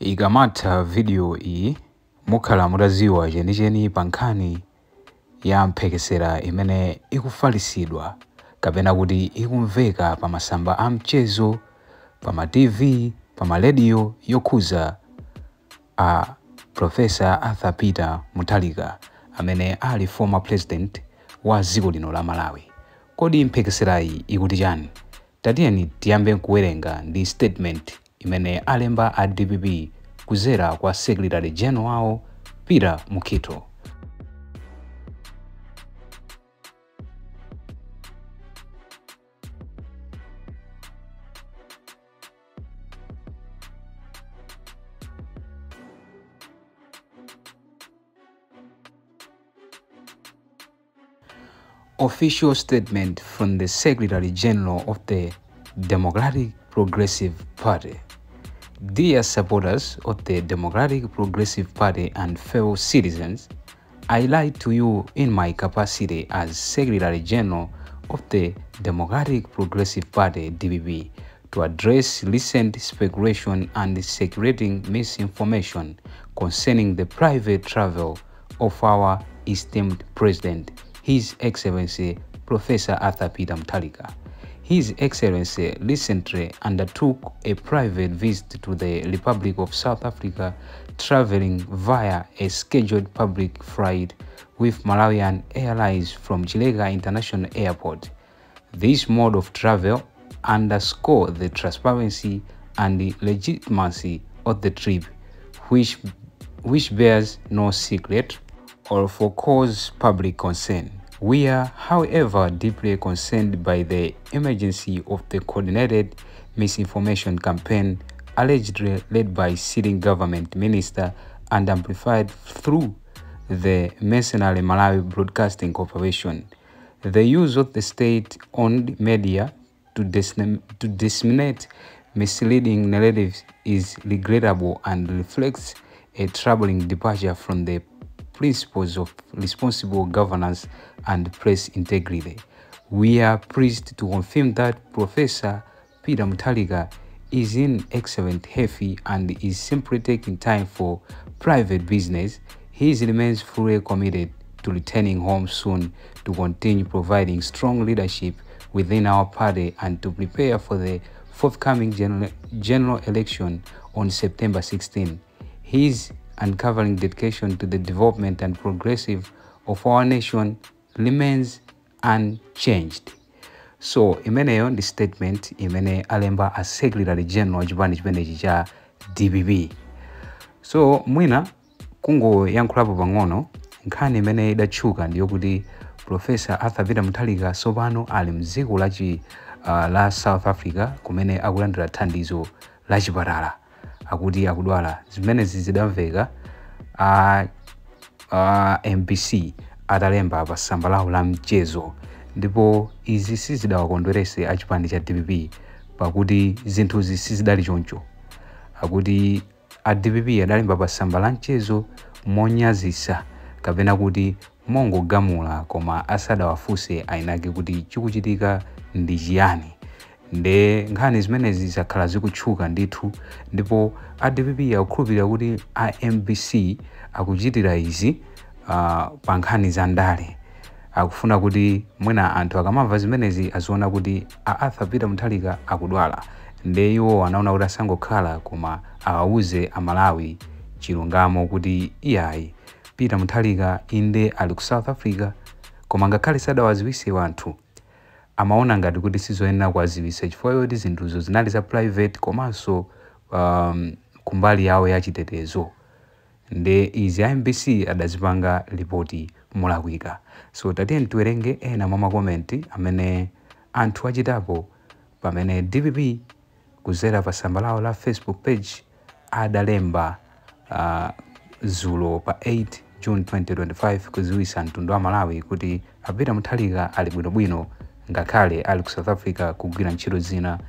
Ikamatha video iyi mukhala mutaziwa chenicheni pa nkhani ya mphekesera imene ikufalitsidwa kapena kuti ikumveka pa masamba a mchezo, pa ma TV, pa ma radio yokhuza a Professor Arthur Peter Mutharika amene ali former president wa dziko lino la Malawi. Kodi mphekeserayi ikuti chani? Tatiyeni tiyambe kuwerenga ndi statement imene alemba a DPP kuzera kwa Secretary General wawo Peter Mukhito. Official statement from the Secretary General of the Democratic Progressive Party. Dear supporters of the Democratic Progressive Party and fellow citizens, I write to you in my capacity as Secretary General of the Democratic Progressive Party, DPP, to address recent speculation and circulating misinformation concerning the private travel of our esteemed President, His Excellency Professor Arthur Peter Mutharika. His Excellency recently undertook a private visit to the Republic of South Africa, traveling via a scheduled public flight with Malawian Airlines from Chileka International Airport. This mode of travel underscored the transparency and the legitimacy of the trip, which bears no secret or for cause public concern. We are, however, deeply concerned by the emergency of the coordinated misinformation campaign allegedly led by sitting government minister and amplified through the mercenary Malawi Broadcasting Corporation. The use of the state-owned media to disseminate misleading narratives is regrettable and reflects a troubling departure from the principles of responsible governance and press integrity. We are pleased to confirm that Professor Peter Mutharika is in excellent health and is simply taking time for private business. He remains fully committed to returning home soon to continue providing strong leadership within our party and to prepare for the forthcoming general election on September 16. His uncovering dedication to the development and progressive of our nation remains unchanged. So imeneyo ndi statement imene alemba a Secretary General chipani chimenechi cha DPP. So mwina kungoyankhulapo pang'ono, nkhani imene idatchuka ndiyo kuti Professor Arthur Peter Mutharika tsopano ali mdziko la South Africa kumene akulandira thandizo la chipatala, akuti akudwala. Zimenezi zidamveka a MBC atalemba pa tsamba lawo la mchezo, ndipo izi sizidawakondwerese a chipani cha DPP pakuti zinthuzi sizidali choncho. Akuti a DPP adalemba pa tsamba la mchezo monyazisa kapena kuti mongogamula, koma asadawafunse ainake kuti chikuchitika ndi chiyani. Nde nkhani zimenezi zakhala zikutchuka ndithu, ndipo a DPP akukhulupirira kuti a MBC akuchitira izi pa nkhani za ndale. Akufuna kuti mwina anthu akamamva zimenezi aziona kuti a Arthur Peter Mutharika akudwala, nde iwo anaona kuti asangokhala koma awauze amalawi chilungamo kuti iyayi, Peter Mutharika inde ali ku South Africa, koma ngakhale sadawaziwise wanthu amaona ngati kuti sizoyenera kuwaziwisa chifukwa choti zinthuzo zinali za private komanso kumbali yawo ya chitetezo. Nde izi a MBC adazipanga ripoti molakwika. So tatiyeni tiwerenge ena mwa makomenti amene anthu achitapo pamene DPP kuzera pa tsamba lawo la Facebook page adalemba zulo pa 8 June 2025 kuziwisa mtundu wa Malawi kuti a Peter Mutharika ali bwinobwino ngakhale ali ku South Africa kugwira ntchito zina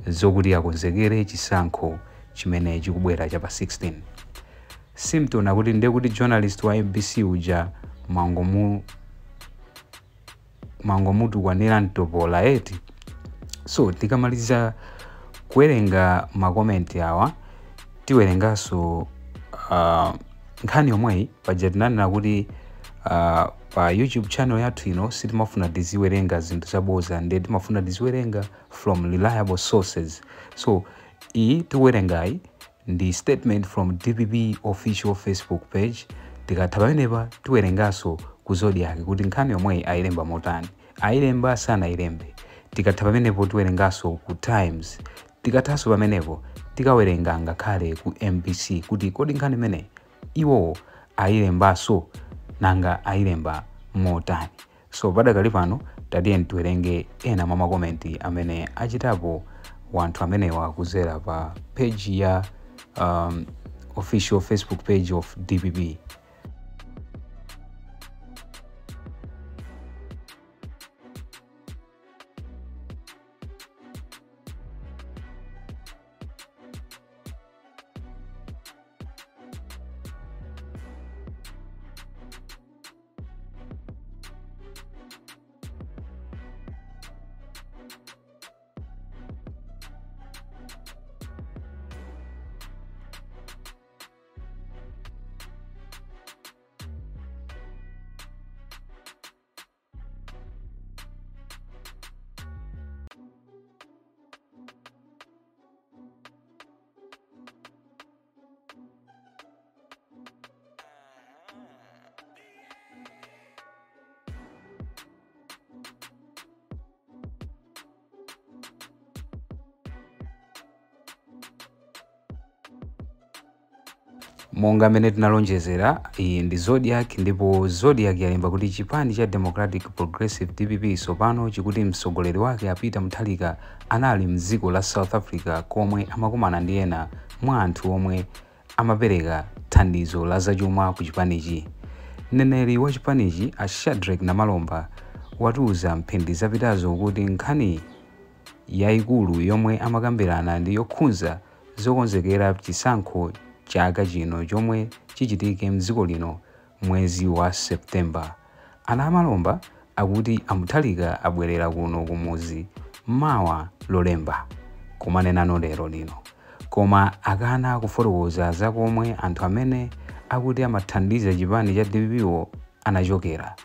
zokuti akonzekere chisankho chimene chikubwera cha pa 16. Simpton akuti ndiye kuti journalist wa MBC uja mangomutukwanira mtopola eti. So tikamaliza kuwerenga makomenti awa, Tiwerenganso nkhani yomweyi. Paja tinanena kuti pa YouTube channel yathu ino sitimafuna tiziwerenga zinthu zaboza, ndiye timafuna tiziwerenga from reliable sources. So iyi tikuwerengayi ndi statement from DPP official Facebook page. Tikatha pamenepa tiwerenganso ku Zodiak kuti nkhani yomweyi ayilemba motani, ayilemba sanayilembe. Tikatha pamenepo tiwerenganso ku Times. Tikathanso pamenepo tikawerenga ngakhale ku MBC kuti kodi nkhani imeneyi iwowo ayilembanso, nanga ayilemba motani. So padakali pano tatiye tiwerenge ena mwa makomenti amene achitapo wanthu amenewa kuzera pa page ya official Facebook page of DPP. Monga amene tinalonjezera, iyi ndi Zodiak, ndipo Zodiak yalemba kuti chipani cha Democratic Progressive DPP sopano chikuti mtsogoleri wake a Peter Mutharika anali mdziko la South Africa komwe amakumana ndi ena mwa anthu omwe amapereka thandizo la zachuma ku chipanichi. Mneneri wa chipanichi a Shadrack Namalomba watiuza mphindi zapitazo kuti nkhani yayikulu yomwe amakambirana ndi yokhudza zokonzekera chisankho chaka chino chomwe chichitike mdziko lino mwezi wa Septemba. Ana Amalomba akuti a Mutharika abwerera kuno kumuzi mawa Lolemba, kumanenano lero lino, koma akana kufotokoza za komwe anthu amene akuti amathandiza chipani cha DPP anachokera.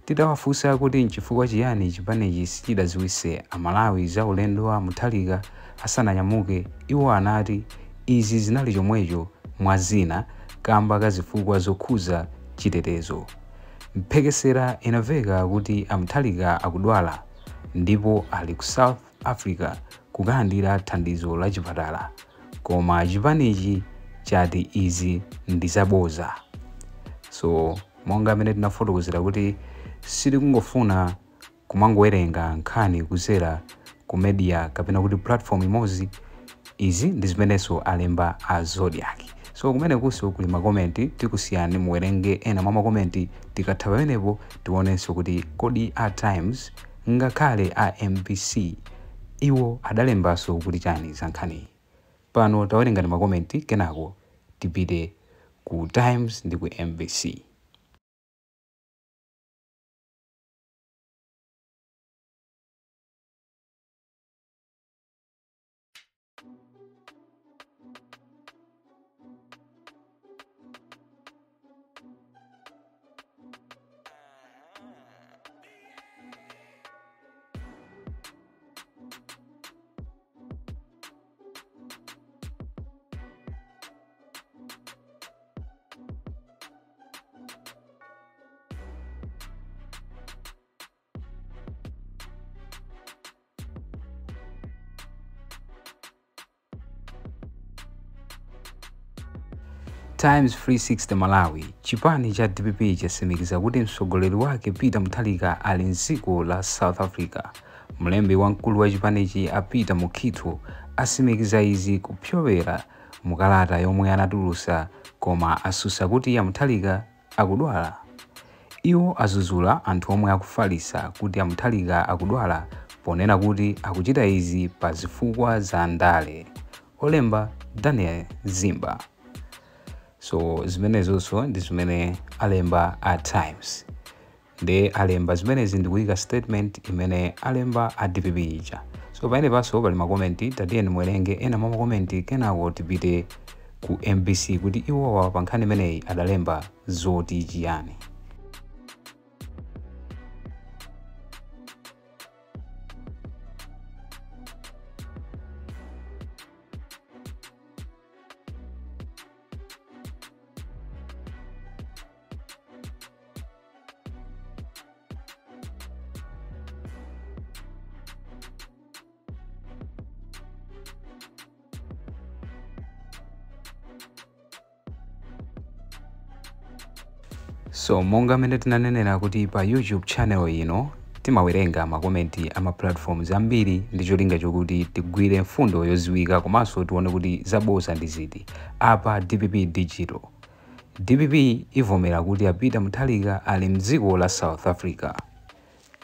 Titawafunsa kuti nchifukwa chiyani chipanichi sichidadziwitse Amalawi za ulendo wa Mutharika asananyamuke, iwo anati izi zinali chomwecho mwa zina kamba ka zifukwa zokhudza chitetezo. Mphekesera inamveka kuti a Mutharika akudwala ndipo ali ku South Africa kukalandira thandizo la chipatala, koma chipanichi chati izi ndi zaboza. So monga amene tinafotokozera kuti sitikungofuna kumangowerenga nkhani kuzera ku media kapena kuti platform imodzi, izi ndi zimenenso alemba a Zodiak. So kumenekunso kuli makomenti, tikusiyani muwerenge ena mwa makomenti. Tikatha pamenepo tionenso kuti kodi a Times ngakhale a MBC iwo adalembanso kuti chani za nkhaniyi. Pano tawerengani makomenti, kenako tipite ku Times ndi ku MBC. Times 360 Malawi. Chipani cha DPP chatsimikiza kuti mtsogoleri wake Peter Mutharika ali mdziko la South Africa. Mlembi wamkulu wa chipanichi a Peter Mukhito atsimikiza izi kupyolera mukalata yomwe anatulutsa, koma asusa kuti a Mutharika akudwala. Iwo azuzula anthu omwe akufalitsa kuti a Mutharika akudwala ponena kuti akuchita izi pa zifukwa za ndale. Olemba Daniel Zimba. So zimenezonso ndi zimene alemba a Times. Ndi alemba zimenezi ndikuyika statement imene alemba a DPP ija. So pamenepanso pali makomenti, tatiyeni muwerenge ena mwa makomenti, kenako tipite ku MBC kuti iwowa pa nkhani imeneyi adalemba zoti chiyani. So monga mmene tinanenera kuti pa YouTube channel ino timawerenga makomenti ama platforms ambiri ndi cholinga chokuti tigwire mfundo yoziwika komanso tione kuti zaboza ndi ziti. Apa DPP Digital, DPP ivomera kuti a Peter Mutharika ali mdziko la South Africa.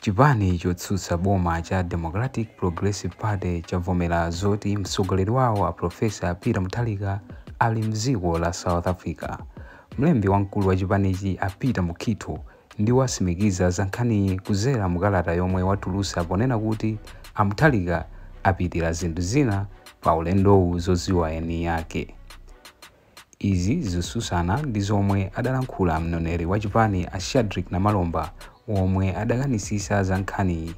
Chipani chotsutsa boma cha Democratic Progressive Party chavomera zoti mtsogoleri wawo a Professor Peter Mutharika ali mdziko la South Africa. Mlembi wamkulu wa chipanichi a Peter Mukhito ndi wasimikiza za nkhaniyi kuzera mukalata yomwe watulutsa ponena kuti a Mutharika apitira zinthu zina pa ulendowu zoziwa eni yake. Izi zikususana ndi zomwe adalankhula mneneri wa chipani a Shadrick Namalomba omwe adakanisisa za nkhaniyi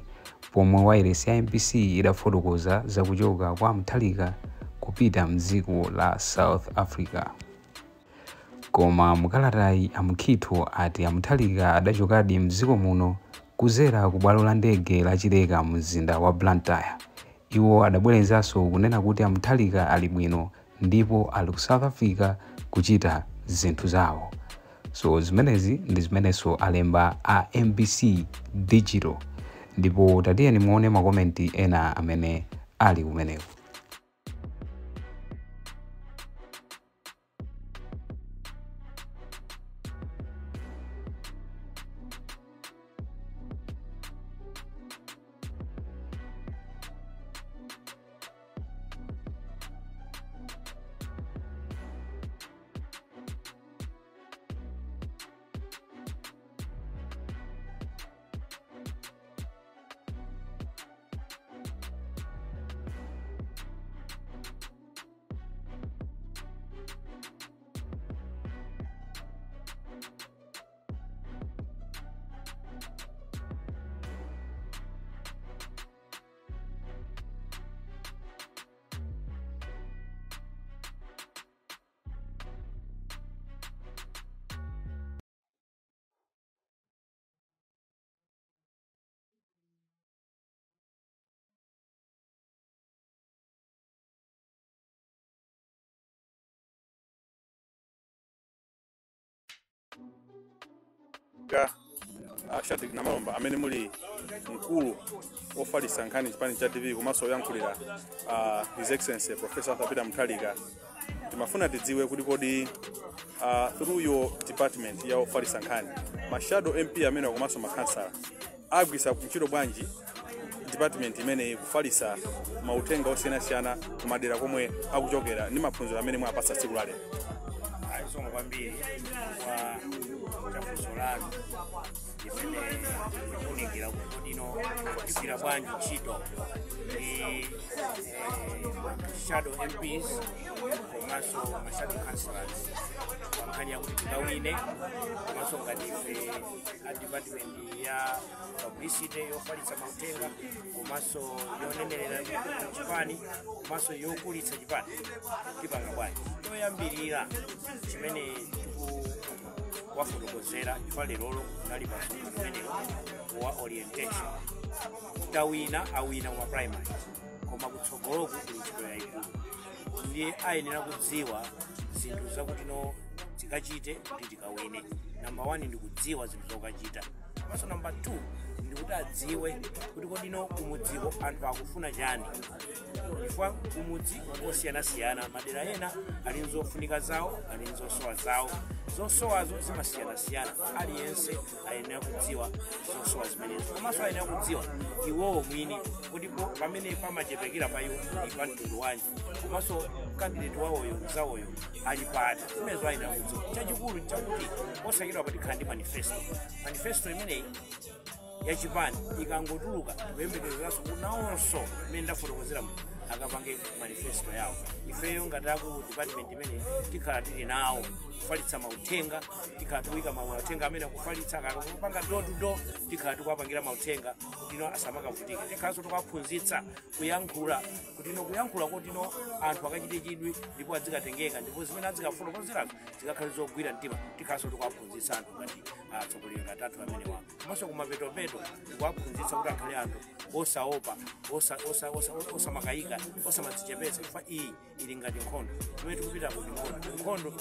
pomwe wailesi ya MBC idafotokoza zakuchoka kwa Mutharika kupita mdziko la South Africa. Koma mukalatayi a Mukhito ati a Mutharika adachokadi mdziko muno kuzera ku bwalo la ndege la Chileka mzinda wa Blantyre. Iwo adabwerezanso kunena kuti a Mutharika ali bwino ndipo ali ku South Africa kuchita zinthu zawo. So zimenezi ndi zimenenso alemba a MBC Digital, ndipo tatiyeni muone makomenti ena amene ali kumeneko. Shadrick Namalomba amene muli mkulu ofalitsa nkhani chipani cha DPP komanso oyankhulira His Excellency Professor Arthur Peter Mutharika, timafuna tidziwe kuti kodi through your department ya ofalitsa nkhani ma shadow MP amene komanso makhansala agwisa ntchito bwanji department imeneyi kufalitsa mauthenga osiyanasiyana kumadera komwe akuchokera ndi maphunziro amene mwapasa tsiku lalero? Zikomo kwambiri kwa chafunso lanu limene likuwunikira kuti kodino tigwira bwanji ntchito ndi shadow MPs komanso ma shadow councillors pa nkhani yakuti tikawine, komanso ngati ife a department ya publicity yofalitsa mauthenga komanso yonenerera chipani komanso yokulitsa chipani tipanga bwanji. Choyambirira chimene tikuwafotokozera chifukwa lerolo kunali pa msonkhano umenewo wa orientation, tawina awina wa primary, koma kutsogoloku kuli ntchito yayikulu, ndiye ayenera kudziwa zinthu zakuti no tikachite kuti tikawine. Namba 1 ndi kudziwa zinthu zokachita, komanso namba 2 ndikuti adziwe kuti kodino kumudziko anthu akufuna chani, chifukwa kumudzi osiyanasiyana madera ena ali nzofunika zawo ali nzosowa zawo, zosowazo zimasiyanasiyana, aliyense ayenera kudziwa zosowa zimenezo, komanso ayenera kudziwa iwowo mwini kuti pamene pamachepekera pa iwo ndi pa mtundu wanji, komanso kandidate wawoyo mzawoyo ali pati, zimenezo ayenera kudziwa. Chachikulu nchakuti osachedwa patikhala ndi manifesto. Manifesto imeneyi yachipani ikangotuluka tikuyembekezeranso kunawonso mmene ndafotokozera muno Akapange manifesto yawo. Ifeyo ngati aku department imene tikhala tili nawo kufalitsa mauthenga, tikhala tikuyika mauthenga amene akufalitsa akapanga door to door, tikhala tikuwapangira mauthenga kuti ino asamakavutike. Tikhalanso tikuwaphunzitsa kuyankhula, kuti ino kuyankhula kuti ino anthu akachite chidwi ndipo adzikatengeka, ndipo zimene adzikafotokozerazo zikakhale zogwira mtima. Tikhalanso tikuwaphunzitsa anthu ngati atsogoleri ngati athu amenewa. Komanso kumapetopeto tikuwaphunzitsa kuti akhale anthu osaopa, osamakayika, osamadzichepetsa, chifukwa iyi ili ngati nkhondo imene tikupita kuti nkhondo. Nkhondo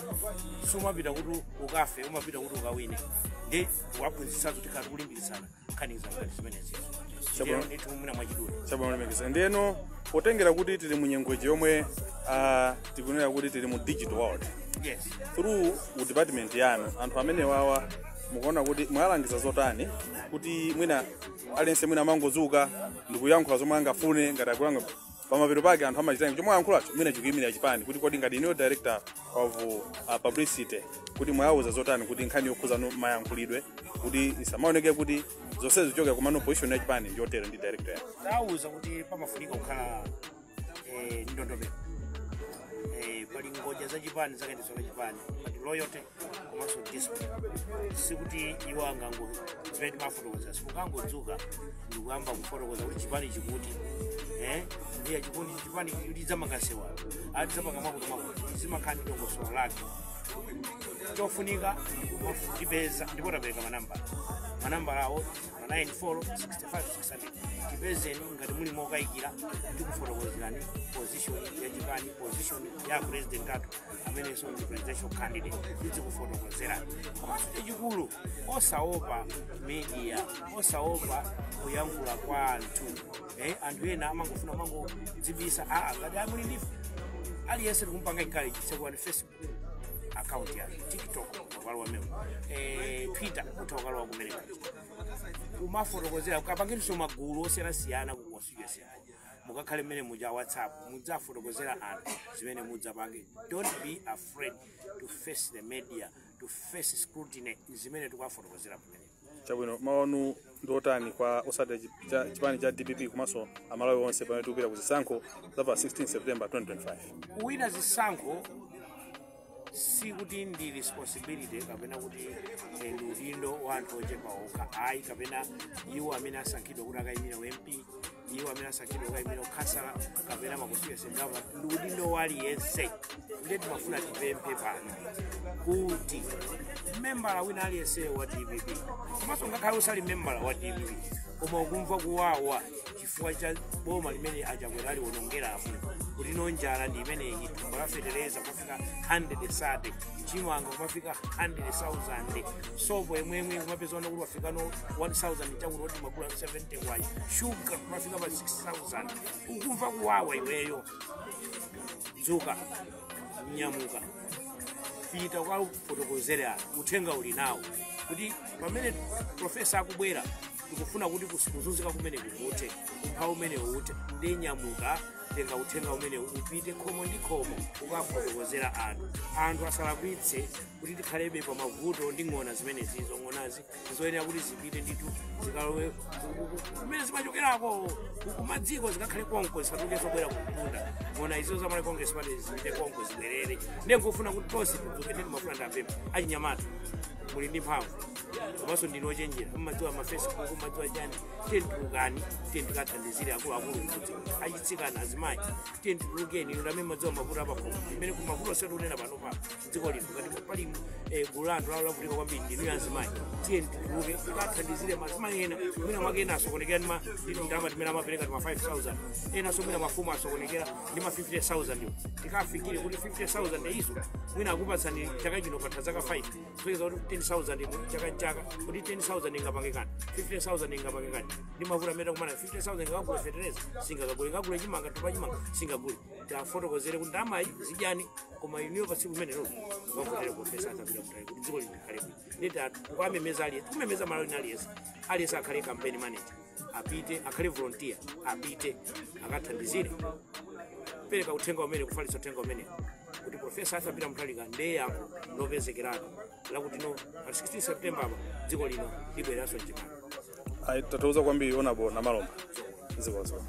sumapita kuti ukafe, umapita kuti ukawine. Ndi kuwaphunzitsazo, tikhala tikulimbikitsana nkhani ngati zimenezizo. Chabwino. Ndithu mwina mwachidule. Chabwino, lemekeza. Ndiyeno potengera kuti tili mu nyengoji yomwe tikunena kuti tili mu digital world, through ku department yanu, anthu amene wawa mukuona kuti mwalangiza zotani kuti mwina aliyense mwina amangozuka ndikuyankhula zomwe angafune, ngati akuyankhula pamapeto pake anthu amachita chomwe ayankhulacho mwina chikuyimira chipani, kuti kodi ngati inuyo director of publicity, kuti mwayauza zotani kuti nkhani yokhuza mayankhulidwe kuti isamaoneke kuti zonse zichoka kumano position ya chipani ndiyotero ndi director yanu? Tawuza kuti pamafunika kukhala ndondomeko. Pali ngodya za chipani, zakayendetsedwe ka chipani, pali loyalty komanso discipline. Sikuti iwo angango zimene timafotokoza, simukangodzuka ndikuyamba kufotokoza kuti chipani chikuti ndiye chikuti chipani lidzamanga atidzapanga mwakuti mwakuti, zimakhala ndi dongosolo lake. Chofunika ndikupeza, ndipo tapereka manambala, manambala awo ma 94 65 600. Tipezeni ngati muli mokayikira, tikufotokozerani position ya chipani, position ya president athu amenenso ndi presidential candidate, tizikufotokozerani. Komanso chachikulu, osaopa media, osaopa kuyankhula kwa anthu. Anthu ena amangofuna amangodzibisa. Aa, ngati amuli ndi aliyense tikumpanga encourage, tsekuwani Facebook account yake, TikTok ukalowa mewo, Twitter utha ukalowa kumeneko kumafotokozera. Kapangenso magulu osiyanasiyana ku constituency mukakhale mmene muja WhatsApp, mudzafotokozera anthu zimene mudzapange. Don't be afraid to face the media, to face scrutiny, zimene tikuwafotokozera pamene. Chabwino, mawu ndi otani kwa osati chipani cha DPP komanso Amalawi onse pamene tikupita ku zisankho za pa 16 September 2025? Kuwina zisankho sikuti ndi responsibility kapena kuti ndi udindo wa anthu ochepa okha, ayi, kapena iwo amene asankhidwa kuti akayimira MP, iwo amene asankhidwa kukayimira ukhansala kapena ma constituency governor. Ndi udindo wa aliyense. Ndiye timafuna tipemphe pano kuti membala wina aliyense wa DPP, komanso ngakhale usali membala wa DPP koma ukumva kuwawa chifukwa cha boma limene aChakwera aliwonongerapo, kuti ino njala ndi imeneyi, thumba la fetereza kumafika 100 sade, chimanga kumafika 100,000, sopo yemwemwe kumapeza kuti wafikano 1000 chakuti kuti magula 70 kwacha, shuga kumafika pa 6000, ukumva kuwawa iweyo, dzuka, nyamuka, pita ukafotokozere anthu uthenga uli nawo, kuti pamene professor akubwera tikufuna kuti kuzunzika kumene kukuthe, umphawi umene uthe. Ndi nyamuka, tenga uthenga umene, upite khomo ndi khomo ukafotokozera anthu. Anthu asalakwitse kuti tikhalebe pa mavuto ndi ng'ona zimenezizo. Ng'onazi zoyenera kuti zipite ndithu, zikalowe kumene zimachokerako kumadziko, zikakhale konko, zisatuluke zobwera kumtunda. Ng'ona izo za Malawi Congress Party zipite konko, zibwerere. Ndiye nkufuna kuti tonse tidzuke. Ndi timafuna ndapempha achinyamata, muli ndi mphamvu komanso ndinu ochenjera, mmadziwa ma Facebook, mmadziwa chani. Tiye tulukani, tiye tikathandizire akuluakulu kumudzi, achitsikana, azimayi, tiye titulukeni. Inu ndamene mmadziwa mavuto apakhomo imene kumavuto osati kunena pano pa dziko lino, ngati pali gulu la anthu lavutika kwambiri ndinu azimayi. Tiye tituluke tikathandizire mazimayi ena, mwina mwake ena asokonekera ndi ndalama timene amapereka tima 5000, enanso mwina mafumu asokonekera ndi ma 50,000 iwo. Tikafikire kuti 50,000 izo mwina akupatsani chaka chino, patha zaka 5, kupeza kuti 10,000 mu chaka chaka, kuti 10,000 ingapange kani, 50,000 ingapange kani ndi mavuto amene akumana? 50,000 ingakagule fetereza? Singakagule. Ingagule chimanga, tupa chimanga? Singagule. Tafotokozere kuti ndalamayi zidyani, koma inuyo pa tsiku limenelo mukavotere professor Arthur Peter Mutharika kuti dziko lino likhale bwino. Ndita kukamemeza aliyense, kumemeza malo aliyense, aliyense akhale campaign manager, apite akhale volunteer, apite akathandizire pereka uthenga umene, kufalitsa uthenga umene kuti Professor Arthur Peter Mutharika ndiye yankho lopezekeratu lakuti no pa 16 September apa dziko lino libwereranso mchimake. Ayi, tathokoza kwambiri, Honorable Namalomba. Zikomo.